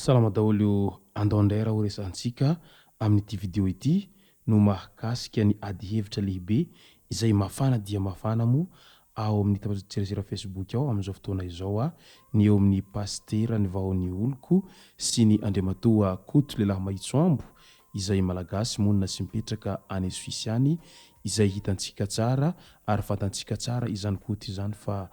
Salama daholo andao indray raha ho resahantsika amin'ity video ity no mahakasika ny ady hevitra lehibe izay mafana dia mafana moa ao amin'ny tambajotran-tserasera Facebook ao amin'izao fotoana izao ny eo amin'ny Pasitera ny Vaon'ny Oloko sy ny Andriamatoa Koto Lehilahy Mahitsoambo izay Malagasy monina sy mipetraka any Suisse any izay hitantsika tsara ary fantantsika tsara izany Koto izany fa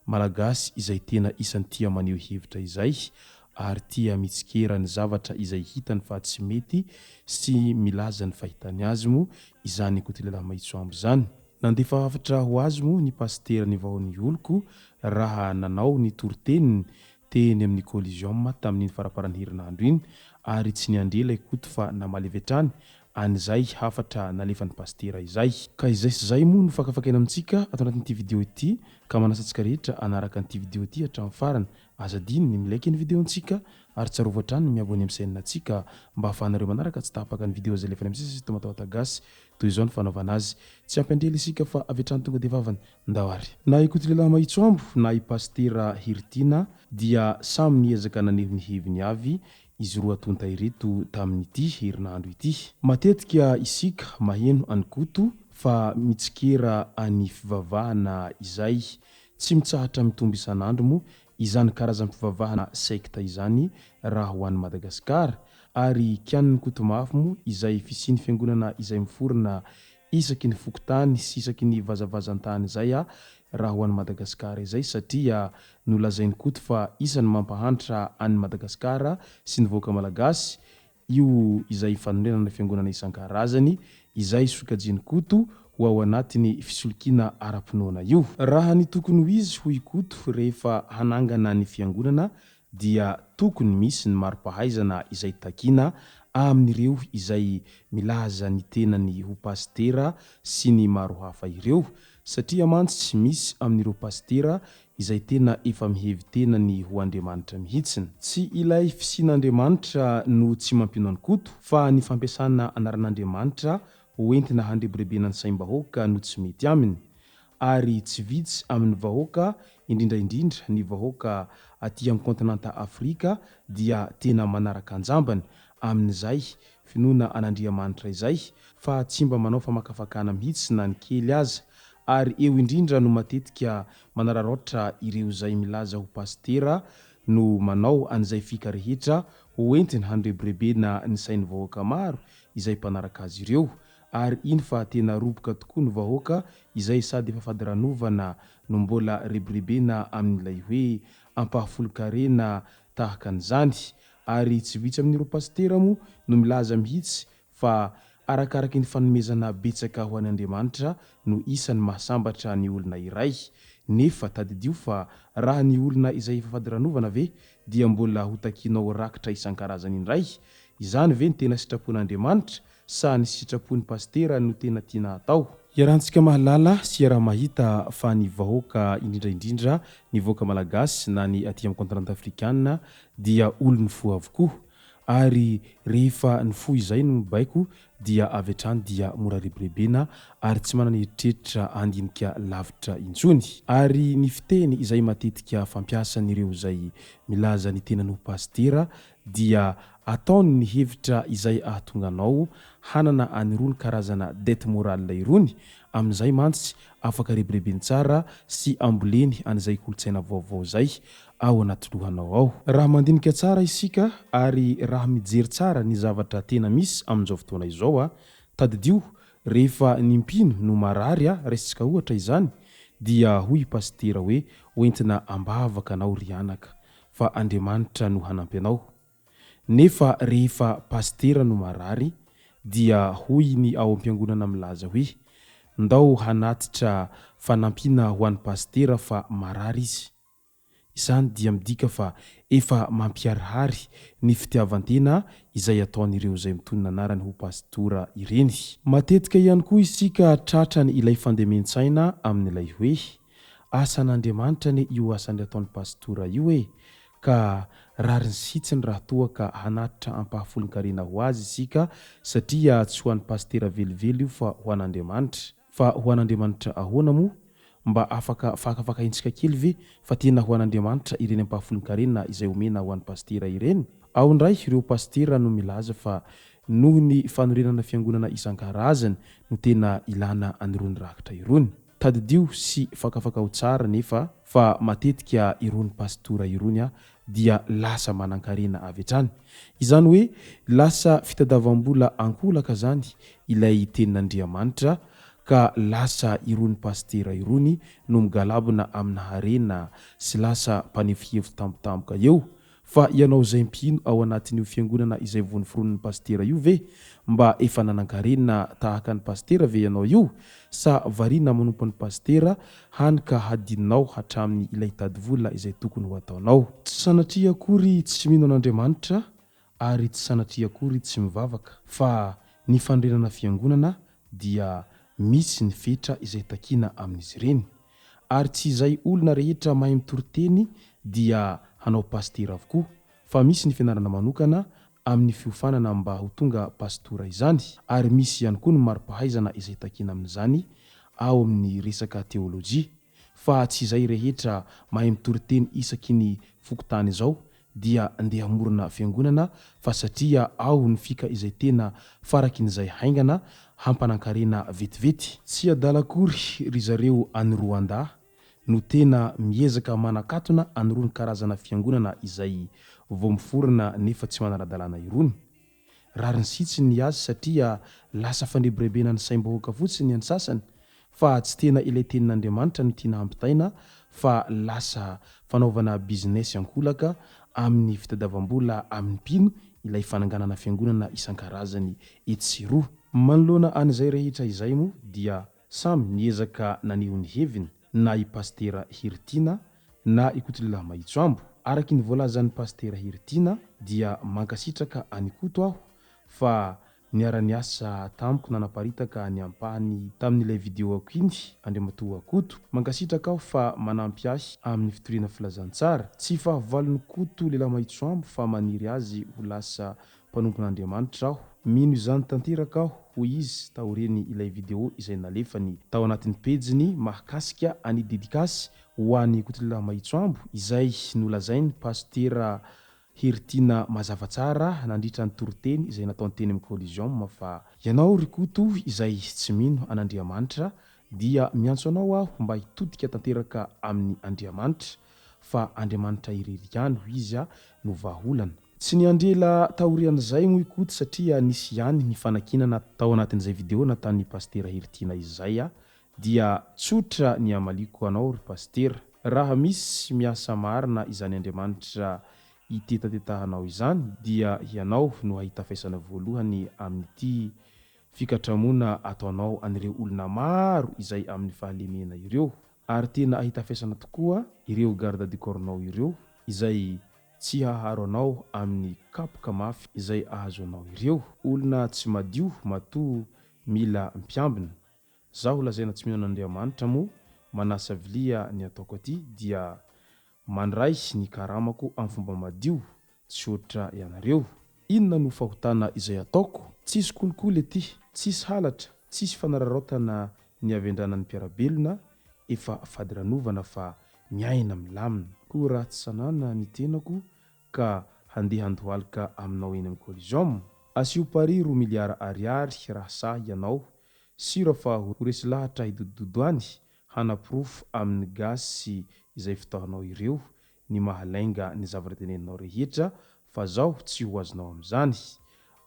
Malagasy izay tena isan'ny tia maneho hevitra izay ary tia mitsikera ny zavatra izay hitany fa tsy mety sy milaza ny fahitany azy moa izany Kotolehilahy Mahitsoambo izany. Nandefa hafatra ho azy moa ny pasitera Nivaon'ny Oloko raha nanao ny toriteniny teny amin'ny Coliseum tamin'iny faramparan'ny herinandro iny ary tsy niandry ela i Koto fa namaly avy hatrany an'izay hafatra nalefan'ny pasitera izay. Ka izay sy izay moa no fakafakaina amintsika ato anatin'ity video ity ka manasa antsika rehetra hanaraka an'ity video ity hatramin'ny farany. Aza adino ny mi-like ny video-ntsika ary tsarovy hatrany ny mi-abonner amin'ny chaîne-ntsika mba ahafahanareo manaraka tsy tapaka ny video izay alefanay misesy eto Matawata Gasy. Toy izao ny fanaovana azy. Tsy ampy andrela isika fa avy hatrany tonga dia vavany. Ndao ary. Na i Kotolehilahy Mahitsoambo na i Pasitera Heritiana dia samy niezaka naneho ny heviny avy izy roa tonta ireto tamin'ity herinandro ity. Matetika isika maheno an'i Koto fa mitsikera an'ny fivavahana izay tsy mitsahatra mitombo isan'andro moa izany karazam-pivavahana sekta izany raha ho an'i Madagasikara ary kianin'i Koto mafy moa izay fisian'ny fiangonana izay miforona isaky ny fokontany sy isaky ny vazavazan-tany izay raha ho an'i Madagasikara izay satria nolazain'i Koto fa isan'ny mampahantra an'i Madagasikara sy ny vahoaka malagasy io izay fanorenana fiangonana isan-karazany izay sokajian'i Koto ho ao anatin'ny fisolokiana ara-pinoana io. Raha ny tokony ho izy hoy i Koto rehefa hanangana ny fiangonana dia tokony misy ny mari-pahaizana izay takiana amin'ireo izay milaza ny tenany ho pasitera sy ny maro hafa ireo satria mantsy misy amin'ireo pasitera izay tena efa mihevi-tena ny ho Andriamanitra mihitsiny. Tsy ilay fisian'Andriamanitra no tsy mampino an'i Koto fa ny fampiasana anaran'Andriamanitra ho entina handrebirebena ny saim-bahoaka no tsy mety aminy. Ary tsy vitsy amin'ny vahoaka, indrindra indrindra ny vahoaka aty amin'ny kaontinanta Afrika dia tena manaraka an-jambany amin'izay finoana an'Andriamanitra izay fa tsy mba manao famakafakana mihitsy na ny kely aza ary eo indrindra no matetika manararaotra ireo izay milaza ho pasitera no manao an'izay fika rehetra ho entiny handrebirebena ny sain'ny vahoaka maro izay mpanaraka azy ireo ary iny fa tena roboka tokoa ny vahoaka izay sady efa fadiranovana no mbola rebirebena amin'ilay hoe ampahafolon-karena tahaka an'izany ary tsy vitsy amin'ireo pasitera moa no milaza mihitsy fa arakaraky ny fanomezana betsaka ho an' Andriamanitra no isan'ny mahasambatra ny olona iray nefa tadidio fa raha ny olona izay efa fadiranovana ve dia mbola ho takianao rakitra isan-karazany indray izany ve ny tena sitrapon'Andriamanitra Sa ny sitrapon'ny pasitera no tena tiana hatao? Iarahantsika mahalala sy iaraha-mahita fa ny vahoaka indrindra indrindra ny vahoaka malagasy na ny aty amin'ny continent afrikana dia olon'ny fo avokoa. Ary rehefa ny fo izay no mibaiko dia avy hatrany dia mora rebirebena ary tsy manana eritreritra handinika lavitra intsony. Ary ny fiteny izay matetika fampiasan'ireo izay milaza ny tenany ho pasitera dia ataony ny hevitra izay ahatonga anao hanana an'irony karazana dette morale irony, amin'izay mantsy afaka rebirebeny tsara sy amboleny an'izay kolontsaina vaovao izay ao anaty lohanao ao. Raha mandinika tsara isika ary raha mijery tsara ny zavatra tena misy amin'izao fotoana izao a, tadidio rehefa ny mpino no marary a, raisintsika ohatra izany, dia hoy i pasitera hoe hoentina ambavaka anao ry anaka, fa Andriamanitra no hanampy anao. Nefa rehefa pasitera no marary dia hoy ny ao am-piangonana milaza hoe ndao hanatitra fanampiana ho an'i pasitera fa marary izy. Izany dia midika fa efa mampiharihary ny fitiavan-tena izay ataon'ireo izay mitonona anarany ho pastora ireny. Matetika ihany koa isika tratran' ilay fandemen-tsaina amin'ilay hoe, asan'Andriamanitra anie io asany ataon'ny pastora io e! Ka rariny sy hitsiny raha toa ka hanatitra ampahafolon-karena ho azy isika satria tsy ho an'ny pasitera velively io fa ho an'Andriamanitra. Fa ho an'Andriamanitra ahoana moa? Mba afaka fakafakaintsika kely ve fa tena ho an'Andriamanitra ireny ampahafolon-karena izay omena ho an'ny pasitera ireny? Ao indray ireo pasitera no milaza fa noho ny fanorenana fiangonana isan-karazany no tena ilana an'irony rakitra irony. Tadidio sy fakafakao tsara nefa fa matetika irony pastora irony dia lasa manankarena avy hatrany. Izany hoe lasa fitadavam-bola ankolaka zany ilay tenin'Andriamanitra ka lasa irony pasitera irony no migalabona amina harena sy lasa mpanefohefo tampotampoka eo. Fa ianao izay mpino ao anatin'io fiangonana izay vao noforonin'ny pasitera io ve mba efa nanankarena tahaka an'i pasitera ve ianao io sa variana manompo an'i pasitera hany ka hadinonao hatramin'ny ilay tady vola izay tokony ho ataonao? Tsy sanatria akory tsy mino an'Andriamanitra ary tsy sanatria akory tsy mivavaka fa ny fanorenana fiangonana dia misy ny fetra izay takiana amin'izy ireny. Ary tsy izay olona rehetra mahay mitory teny dia hanao pasitera avokoa, fa misy ny fianarana manokana amin'ny fiofanana mba ho tonga pastora izany, ary misy ihany koa ny mari-pahaizana izay takiana amin'izany ao amin'ny resaka teolojia, fa tsy izay rehetra mahay mitory teny isaky ny fokontany izao dia ndeha hamorona fiangonana fa satria ao ny fika izay tena farakin'izay haingana hampanankarena vetivety. Tsy adala akory ry zareo any Rwanda no tena miezaka manakatona an'irony karazana fiangonana izay vao miforona nefa tsy manara-dalàna irony. Rariny sy hitsiny ny azy satria lasa fandrebirebena ny saim-bahoaka fotsiny ny an'ny sasany fa tsy tena ilay tenin'Andriamanitra no tiana hampitaina fa lasa fanaovana business ankolaka amin'ny fitadiavam-bola amin'ny mpino ilay fananganana fiangonana isan-karazany etsy sy eroa. Manoloana an'izay rehetra izay moa dia samy niezaka naneho ny heviny na i Pasitera Heritiana na i Kotolilahy Mahitsoambo. Araky ny voalazan'i Pasitera Heritiana dia mankasitraka an'i Koto aho fa niara-niasa tamiko nanaparitaka ny ampahany tamin'ilay video-ako iny Andriamatoa Koto. Mankasitraka aho fa manampy ahy amin'ny fitoriana filazantsara. Tsy fahavalon'i Koto lehilahy mahitsoambo fa maniry azy ho lasa mpanompon'Andriamanitra aho. Mino izany tanteraka aho, hoy izy taorian'ny ilay video izay nalefany tao anatin'ny pejiny mahakasika an'i Dedikasy ho an'i Kotolilahy Mahitsoambo izay nolazain'i Pasitera Heritiana mazava tsara nandritra ny toriteny izay nataony teny amin'ny Coliseum fa ianao ry Koto izay tsy mino an'Andriamanitra dia miantso anao aho mba hitodika tanteraka amin'ny Andriamanitra fa Andriamanitra irery ihany hoy izy no vahaolana. Tsy niandry ela taorian'izay moa i Koto satria nisy ihany ny fanakianana tao anatin'izay video nataon'i Pasitera Heritiana izay dia tsotra ny hamaliako anao ry Pasitera. Raha misy miasa marina izany Andriamanitra itetatetahanao izany dia ianao no hahita faisana voalohany amin'ity fikatramoana ataonao an'ireo olona maro izay amin'ny fahalemena ireo. Ary tena ahita faisana tokoa ireo garde du corps-nao ireo izay tsy haharo anao amin'ny kapoka mafy izay ahazo anao ireo. Olona tsy madio matoa mila mpiambina. Zaho lazaina tsy mino an'Andriamanitra moa manasa vilia ny ataoko aty dia mandray ny karamako amin'ny fomba madio tsy otra ianareo. Inona no fahotana izay ataoko? Tsisy kolikoly aty, tsisy halatra, tsisy fanararaotana ny havendranan'ny mpiara-belona, efa fadiranovana fa miaina milamina. Koa raha tsy sanana ny tenako ka handeha handohalika aminao eny amin'ny Coliseum? Asio pari roa miliara ariary raha sahy ianao Sira fa ho resy lahatra hidodododo any hanaporofo amin'ny gasy izay fitaonao ireo ny maha lainga ny zavatra teneninao rehetra fa zaho tsy ho azonao amin'izany.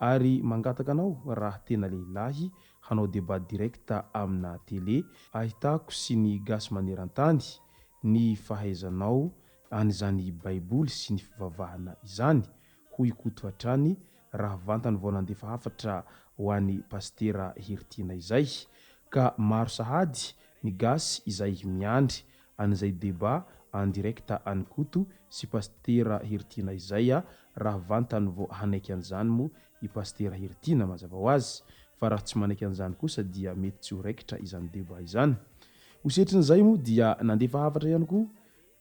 Ary mangataka anao raha tena lehilahy hanao debat direct amina tele ahitako sy ny gasy manerantany ny fahaizanao an'izany baiboly sy ny fivavahana izany hoy Koto hatrany raha vantany vao nandefa hafatra ho an'i Pasitera Heritiana izay ka maro sahady ny gasy izay miandry an'izay debat en direct an'i Koto sy Pasitera Heritiana izay raha vantany vao hanaiky an'izany moa i Pasitera Heritiana mazava ho azy fa raha tsy manaiky an'izany kosa dia mety tsy ho raikitra izany débat izany. Ho setrin'izay moa dia nandefa hafatra ihany koa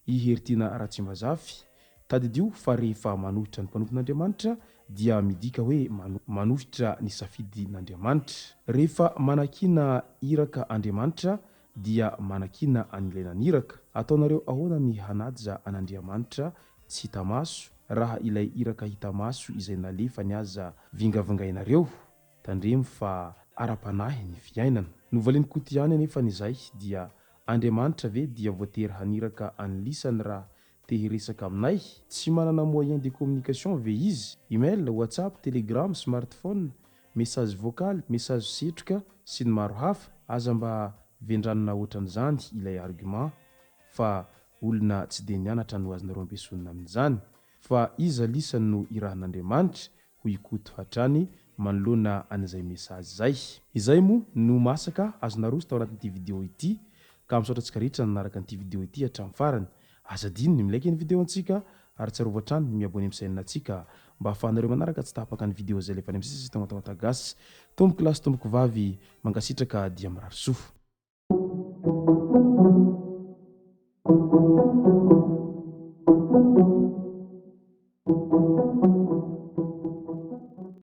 I Heritiana Ratsimbazafy, Tadidio fa rehefa manohitra ny mpanompon'Andriamanitra dia midika hoe manohitra ny safidin'Andriamanitra. Rehefa manakiana iraka Andriamanitra dia manakiana an'ilay naniraka. Ataonareo ahoana ny hanaja an'Andriamanitra tsy hita maso raha ilay iraka hita maso izay nalefany aza vingavingainareo? Tandremo fa ara-panahy ny fiainana. Novalian'i Koto ihany anefa ny izay dia Andriamanitra ve dia voatery haniraka an'i lisany raha te hiresaka aminay? Tsy manana moyen de communication ve izy? Email, whatsapp, telegram, smartphone, message vocal, message setroka sy ny maro hafa? Aza mba vendranina ohatran'izany ilay argument fa olona tsy dia nianatra no azonareo ampiesonina amin'izany. Fa iza lisany no irahan'Andriamanitra? hoy i Koto hatrany manoloana an'izay message izay. Izay moa no masaka azo naroso tao anatin'ity vidéo ity ka misaotra antsika rehetra nanaraka an'ity vidéo ity hatramin'ny farany. Aza adino ny mi-like ny vidéo antsika ary tsarovy hatrany ny mi-abonner amin'ny chaîne antsika mba ahafahanareo manaraka tsy tapaka ny vidéo izay alefa any amin'ny sisa sy Tamatawata Gasy. Tompoko lahy sy tompoko vavy, mankasitraka dia mirary soa.